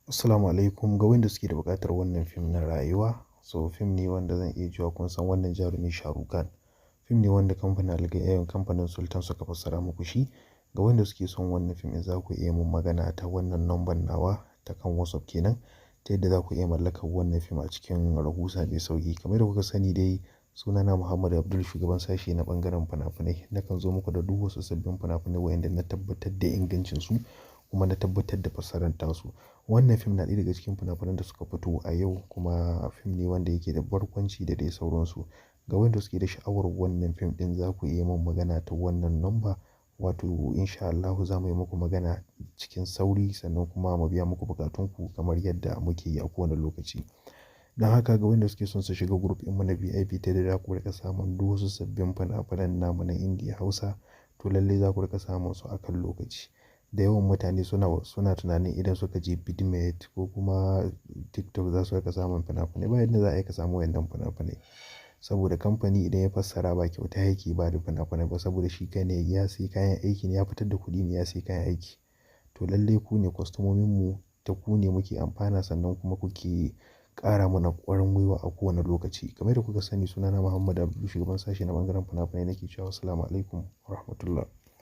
Assalamu alaikum ga wanda suke da buƙatar wannan fim na Rayuwa. So fim ne wanda zan iya cewa kun san wannan jarumi Shahrukh Khan. Fim ne wanda kamfanin Algaita, kamfanin Sultan suka fassara muku shi. Ga wanda suke son wannan fim in za ku iya mun magana ta wannan number nawa ta kan WhatsApp kenan, ta yadda za ku iya mallakar wannan fim a cikin rahusa mai sauƙi. Kamar yadda kuka sani dai, sunana Muhammad Abdul, shugaban sashe na ɓangaren fina-finai. Nakan zo muku da duk wasu sabbin fina-finai wa'inda na tabbatar da ingancinsu kuma na tabbatar da fassarar tasu. Wannan fim na ɗaya daga cikin fina-finan da suka fito a yau, kuma fim ne wanda yake da barkwanci da dai sauransu. Ga wanda suke da sha'awar wannan fim ɗin, za ku iya mun magana ta wannan number, wato in sha Allahu za mu yi muku magana cikin sauri, sannan kuma mu biya muku bukatunku kamar yadda muke yi a kowane lokaci. Don haka, ga wanda suke son su shiga group ɗinmu na VIP, ta yadda za ku riƙa samun duk wasu sabbin fina-finan namu na Indiya Hausa, to lallai za ku riƙa samun su a kan lokaci. Da yawan mutane suna tunanin idan suka je Vidmate ko kuma TikTok za su riƙa samun fina-finai. Ba yadda za a yi ka samu wannan fina-finai. Saboda kamfani idan ya fassara, ba kyauta yake ba da fina-finai ba, saboda shi kai ne ya sayi kayan aiki ne, ya fitar da kuɗi ne ya sayi kayan aiki. To lallai ku ne kwastomominmu, ta ku ne muke amfana, sannan kuma kuke ƙara mana ƙwarin gwiwa a kowane lokaci. Kamar yadda kuka sani, sunana Muhammad Abdul, shugaban sashe na ɓangaren fina-finai, nake cewa assalamu alaikum wa rahmatullah.